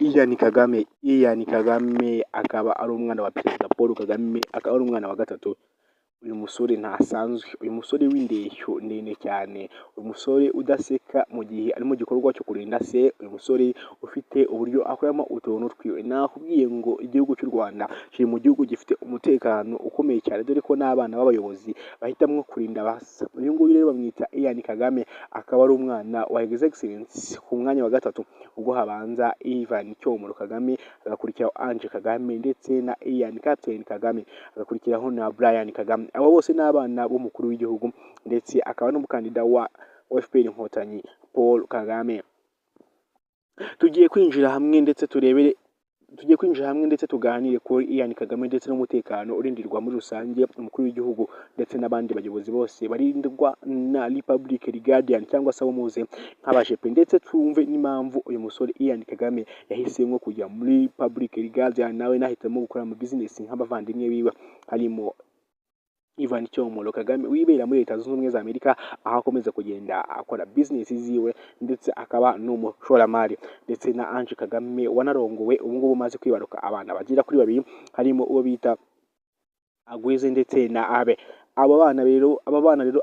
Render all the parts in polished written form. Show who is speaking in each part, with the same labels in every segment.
Speaker 1: Ian Kagame. Ian Kagame akaba ari umwana wa Perezida Paul Kagame, akaba ari umwana wa gatatu. Uyu musore ntasanzwe, uyu musore w'indeshyo ndende cyane, uyu musore udaseka mu gihe ari mu gikorwa cyo kurinda se, uyu musore ufite uburyo akoramo utuntu twiwe. Nakubwiye ngo igihugu cy'u Rwanda kiri mu gihugu gifite umutekano ukomeye cyane, dore ko n'abana b'abayobozi bahitamwo kurinda basa. Uyu nguyu rero bamwita Ian Kagame, akaba ari umwana wa His Excellency ku mwanya wa gatatu, ubwo habanza Ivan Cyomoro Kagame, hagakurikiraho Ange Kagame ndetse na Ian Captain Kagame, hagakurikiraho na Brian Kagame. Abo bose ni abana b'umukuru w'igihugu, ndetse akaba n'umukandida wa FPR Inkotanyi, Paul Kagame. Tugiye kwinjira hamwe ndetse turebere, tugiye kwinjira hamwe ndetse tuganire kuri Ian Kagame ndetse n'umutekano urindirwa muri rusange umukuru w'igihugu ndetse n'abandi bayobozi bose barindwa na Republic Guardian, cyangwa se abo muzi nk'abajepe, ndetse twumve n'impamvu uyu musore Ian Kagame yahisemo kujya muri Republic Guardian, nawe nahitamo gukora mu business nk'abavandimwe biwe, harimo Ivan Cyomoro Kagame wibera muri Leta Zunze Ubumwe za Amerika, aho akomeza kugenda akora business ziwe ndetse akaba n'umushoramari, ndetse na Ange Kagame wanarongowe, ubu ngubu umaze kwibaruka abana bagera kuri babiri, harimo uwo bita Agwize ndetse na Abe. Aba bana rero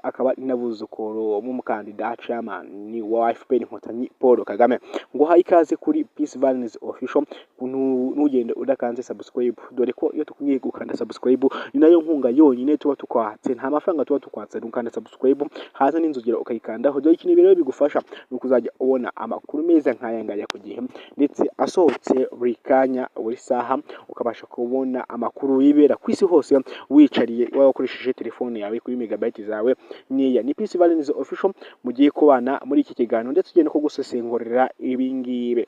Speaker 1: akaba ari n'abuzukuru b'umukandida chairman wa FPR Inkotanyi, Paul Kagame. Nguhaye ikaze kuri Peace Valens Official. Ntugende udakanze subscribe, dore ko iyo tukubwiye gukanda subscribe ni nayo nkunga yonyine tuba tukwatse, nta mafaranga tuba tukwatse. Ukanda subscribe haza n'inzogera ukayikandaho. Dore ikintu rero bigufasha ni ukuzajya ubona amakuru meza nk'aya ngaya ku gihe, ndetse asohotse buri kanya, buri saha, ukabasha kubona amakuru yibera ku isi hose wicariye waba wakoresheje telefone yawe kuri megabyte zawe nkeya. Ni Peace Valens Official mugiye kubana muri iki kiganiro, ndetse ugiye no kugusesengurira ibi ngibi.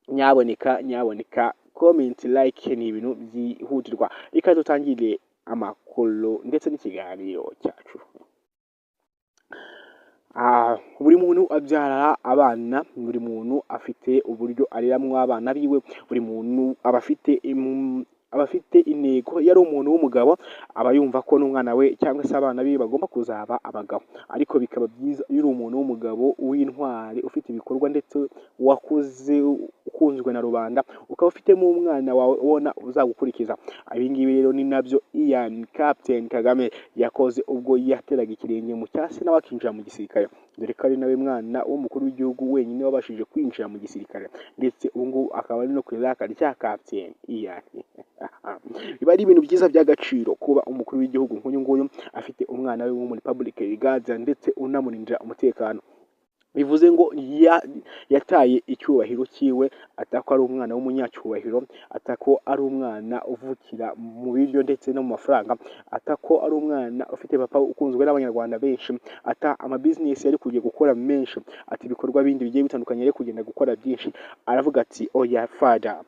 Speaker 1: Nyaboneka, nyaboneka, comment, like ni ibintu byihutirwa. Reka dutangire amakuru ndetse n'ikiganiro cyacu. Buri muntu abyara abana, buri muntu afite uburyo areramwo abana biwe, buri muntu aba afite intego. Iyo ari umuntu w'umugabo, aba yumva ko n'umwana we cyangwa se abana be bagomba kuzaba abagabo. Ariko bikaba byiza iyo uri umuntu w'umugabo w'intwari, ufite ibikorwa ndetse wakuze ukunzwe na rubanda, ukaba ufitemo umwana wawe ubona uzagukurikiza. Ibi ngibi rero ni nabyo Ian Captain Kagame yakoze ubwo yateraga ikirenge mu cya se, nawe akinjira mu gisirikare, dore ko ari nawe mwana w'umukuru w'igihugu wenyine wabashije kwinjira mu gisirikare, ndetse ubu ngubu akaba ari no ku iraka rya Captain Ian. Biba ari ibintu byiza by'agaciro kuba umukuru w'igihugu nk'uyu nguyu afite umwana we wo muri Republic Guardian ndetse unamurindira umutekano. Bivuze ngo yataye icyubahiro cyiwe, atako ari umwana w'umunyacyubahiro, atako ari umwana uvukira mu biryo ndetse no mu mafaranga, atako ari umwana ufite papa ukunzwe n'Abanyarwanda benshi, ata amabizinesi yari kujya gukora menshi, ati ibikorwa bindi bigiye bitandukanye yari kugenda gukora byinshi. Aravuga ati: "Oya father,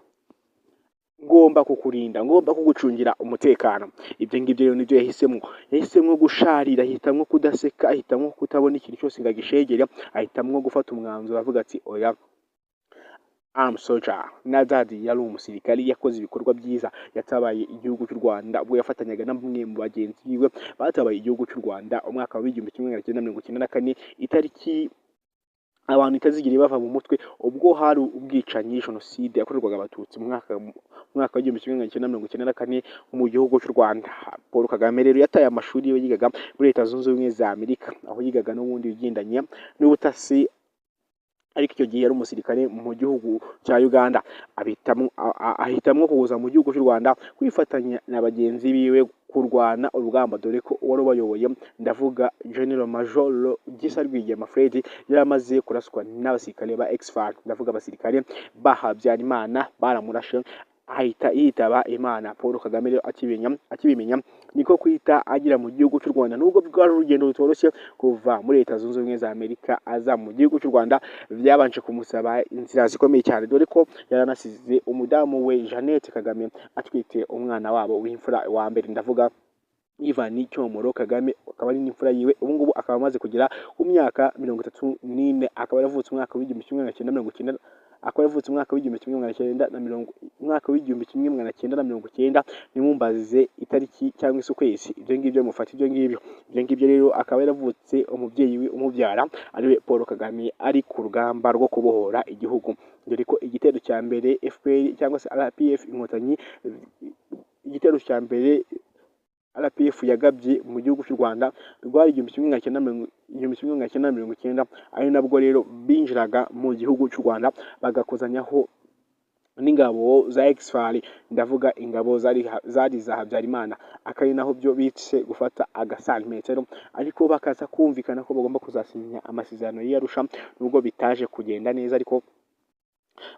Speaker 1: ngomba kukurinda, ngomba kugucungira umutekano." Ibyo ngibyo rero nibyo yahisemo. Yahisemo gusharira, ahitamwo kudaseka, ahitamwo kutabona ikintu cyose ngo agishegere, ahitamwo gufata umwanzuro, avuga ati: "Oya, I'm soldier." Na daddy yari umusirikari, yakoze ibikorwa byiza, yatabaye igihugu cy'u Rwanda ubwo yafatanyaga na bamwe mu bagenzi biwe batabaye igihugu cy'u Rwanda umwaka wa 1994, itariki abantu itazigera bava mu mutwe, ubwo hari ubwicanyi, jenoside yakorerwaga Abatutsi mu mwaka wa 1994 mu gihugu cy'u Rwanda. Paul Kagame rero yataye amashuri ye yigaga muri Leta Zunze Ubumwe za Amerika, aho yigaga n'ubundi bigendanye n'ubutasi, ariko icyo gihe yari umusirikare mu gihugu cya Uganda. Ahitamwo kuza mu gihugu cy'u Rwanda kwifatanya na bagenzi biwe kurwana urugamba, dore ko uwari ubayoboye, ndavuga General Major Gisa Rwigema Fred, yari amaze kuraswa n'abasirikare ba Ex-FAR, ndavuga abasirikare ba Habyarimana, baramurashe ahita yitaba Imana. Paul Kagame rero akibimenya niko kwita agira mu gihugu cy'u Rwanda, nubwo bwari urugendo rutoroshye kuva muri Leta Zunze Ubumwe za Amerika aza mu gihugu cy'u Rwanda. Byabanje kumusaba inzira zikomeye cyane, dore ko yaranasize umudamu we Jeannette Kagame atwite umwana wabo w'imfura wa mbere, ndavuga Ivan Cyomoro Kagame, akaba ari n'imfura yiwe. Ubu ngubu akaba amaze kugera ku myaka 34, akaba yaravutse umwaka wa 1990, akaba yavutse umwaka w'igihumbi kimwe magana cyenda na mirongo, umwaka wa 1990. Ntimumbaze itariki cyangwa se ukwezi, ibyo ngibyo mufata ibyo ngibyo. Ibyo ngibyo rero akaba yaravutse umubyeyi we umubyara ariwe Paul Kagame ari ku rugamba rwo kubohora igihugu. Dore ko igitero cya mbere FPR cyangwa se RPF Inkotanyi, igitero cya mbere RPF yagabye mu gihugu cy'u Rwanda rwari 1990, ari nabwo rero binjiraga mu gihugu cy'u Rwanda bagakozanyaho n'ingabo za Ex-FAR, ndavuga ingabo zari za Habyarimana, akari naho byo bitse gufata agasantimetero, ariko bakaza kumvikana ko bagomba kuzasinya amasezerano y'Arusha, nubwo bitaje kugenda neza ariko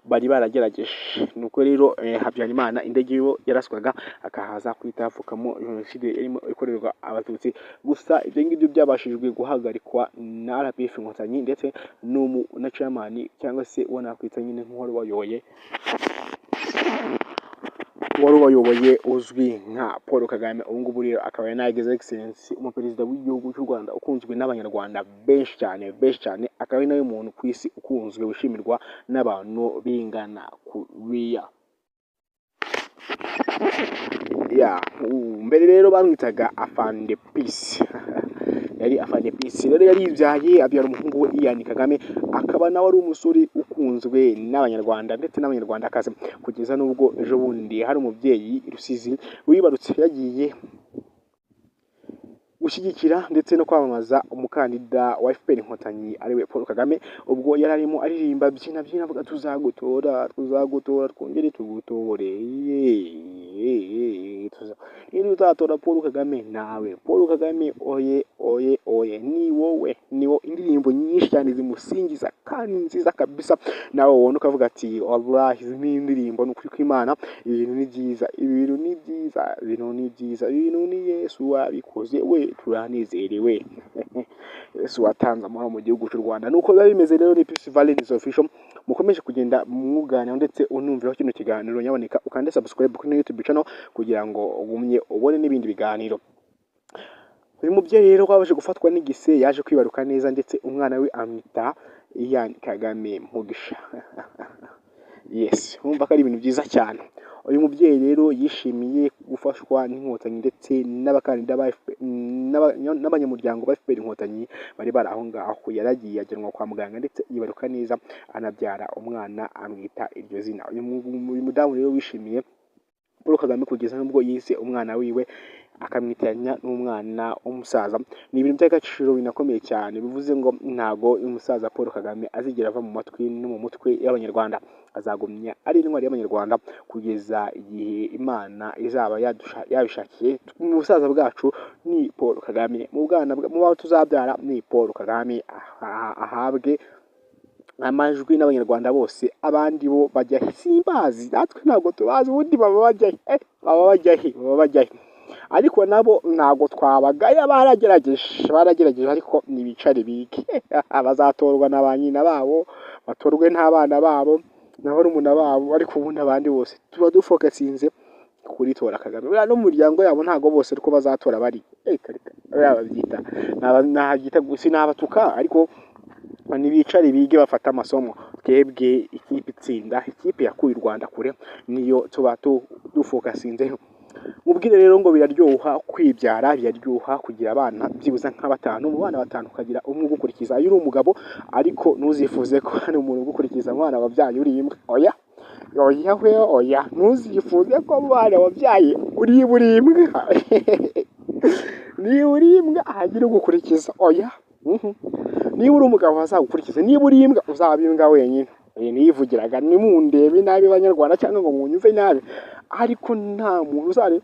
Speaker 1: bari baragerageje. Nuko rero Habyarimana indege yo yaraswaga akahaza kwita havukamo jenoside irimo ikorerwa Abatutsi. Gusa ibyo ngibyo byabashijwe guhagarikwa na RPF Inkotanyi ndetse na chairman, cyangwa se uwo nakwita nyine nk'uwari wayoboye, wari ubayoboye uzwi nka Paul Kagame. Ubu ngubu rero akaba na His Excellency umuperezida w'igihugu cy'u Rwanda ukunzwe n'Abanyarwanda benshi cyane, benshi cyane, akaba ari nawe muntu ku isi ukunzwe, wishimirwa n'abantu bingana kuriya. Ya mbere rero bamwitaga Afande Peace, yari Afande Peace. Rero yaribyaye, abyara umuhungu we Ian Kagame, akaba nawe ari umusore ukunzwe n'Abanyarwanda ndetse n'Abanyarwandakazi, kugeza n'ubwo ejo bundi hari umubyeyi i Rusizi wibarutse yagiye gushyigikira ndetse no kwamamaza umukandida wa FPR Inkotanyi ariwe Paul Kagame. Ubwo yari arimo aririmba, byina byina, avuga: "Tuzagutora, tuzagutora, twongere tugutore, niba uzatora Paul Kagame, nawe Paul Kagame oye oye oye, ni wowe, ni wowe." Indirimbo nyinshi cyane zimusingiza kandi nziza kabisa, nawe ubona ukavuga ati: "Wallahi izi ni indirimbo, ni ukuri kw'Imana, ibintu ni byiza, ibintu ni byiza, ibintu ni byiza, ibintu ni Yesu wabikoze we, turanezerewe, Yesu watanze amahoro mu gihugu cy'u Rwanda." Nuko biba bimeze rero. Ni Peace Valens Official mukomeje kugenda mwuganira ndetse unumviraho kino kiganiro. Nyaboneka ukande subscribe kuri YouTube channel kugira ngo ugumye ubone n'ibindi biganiro. Uyu mubyeyi rero wabashe gufatwa n'igise yaje kwibaruka neza, ndetse umwana we amwita Ian Kagame Mugisha. Yes, urumva ko ari ibintu byiza cyane. Uyu mubyeyi rero yishimiye gufashwa n'Inkotanyi ndetse n'abakandida ba FPR n'abanyamuryango ba FPR Inkotanyi bari bari aho ngaho. Yaragiye ajyanwa kwa muganga ndetse yibaruka neza, anabyara umwana amwita iryo zina. Uyu mudamu rero wishimiye Paul Kagame kugeza n'ubwo yise umwana wiwe akamwitiranya n'umwana w'umusaza, ni ibintu by'agaciro binakomeye cyane. Bivuze ngo ntago umusaza Paul Kagame azigera ava mu matwi no mu mutwe y'Abanyarwanda, azagumya ari intwari y'Abanyarwanda kugeza igihe Imana izaba yabishakiye. Mu busaza bwacu ni Paul Kagame, mu bwana mu bo tuzabyara ni Paul Kagame, ahabwe amajwi n'Abanyarwanda bose. Abandi bo bajya he? Simbazi, natwe ntabwo tubazi. Ubundi baba bajya he? Baba bajya he? Baba bajya he? Ariko nabo ntabwo twabagaya, baragerageje, baragerageje, ariko ntibicare bige. Bazatorwa na ba nyina babo, batorwe n'abana babo na barumuna babo, ariko ubundi abandi bose tuba dufocusinze kuri tora Kagame. Buriya no mu miryango yabo ntabwo bose ariko bazatora bari. Reka reka, buriya babyita nabyita sinabatuka, ariko ntibicare bige, bafate amasomo. Twebwe ikipe itsinda, ikipe yakuye u Rwanda kure, niyo tuba dufocusinzeho. Mubwire rero ngo biraryoha kwibyara, biraryoha kugira abana byibuze nka batanu. Mu bana batanu ukagira umwe ugukurikiza iyo uri umugabo, ariko ntuzifuze ko hari umuntu ugukurikiza mu bana wabyaye uri imbwa. Oya oya we, oya, ntuzifuze ko mu bana wabyaye uri imbwa, niba uri imbwa hagira ugukurikiza. Oya. Niba uri umugabo bazagukurikiza, niba uri imbwa uzaba imbwa wenyine. Niyivugiraga, nimundebe nabi Banyarwanda cyangwa ngo munyumve nabi, ariko nta muntu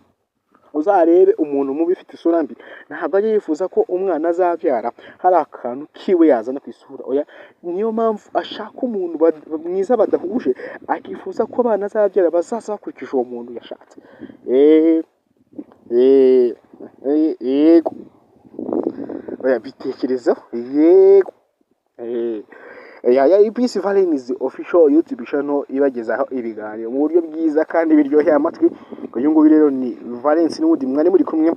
Speaker 1: uzarebe umuntu mubi ufite isura mbi, ntabwo ajya yifuza ko umwana azabyara hari akantu kiwe yazana ku isura. Oya, niyo mpamvu ashaka umuntu mwiza badahuje, akifuza ko abana azabyara bazaza bakurikije uwo muntu yashatse. Yego, oya, bitekerezeho. Yego, ya Peace Valens Official YouTube channel ibagezaho ibiganiro mu buryo bwiza kandi biryoheye amatwi. Uyu nguyu rero ni Valens n'ubundi mwari muri kumwe.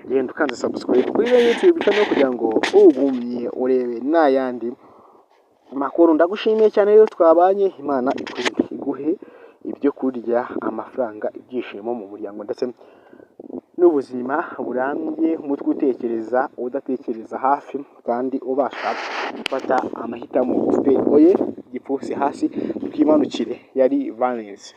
Speaker 1: Genda ukanze subscribe kuri iyo YouTube channel kugira ngo ugumye urebe n'ayandi makuru. Ndagushimiye cyane rero twabanye. Imana iguhe ibyo kurya, amafaranga, ibyishimo mu muryango ndetse n'ubuzima burambye, umutwe utekereza, udatekereza hafi kandi ubasha gufata amahitamo. Oye. igipfunsi hasi, twimanukire. Yari Valence.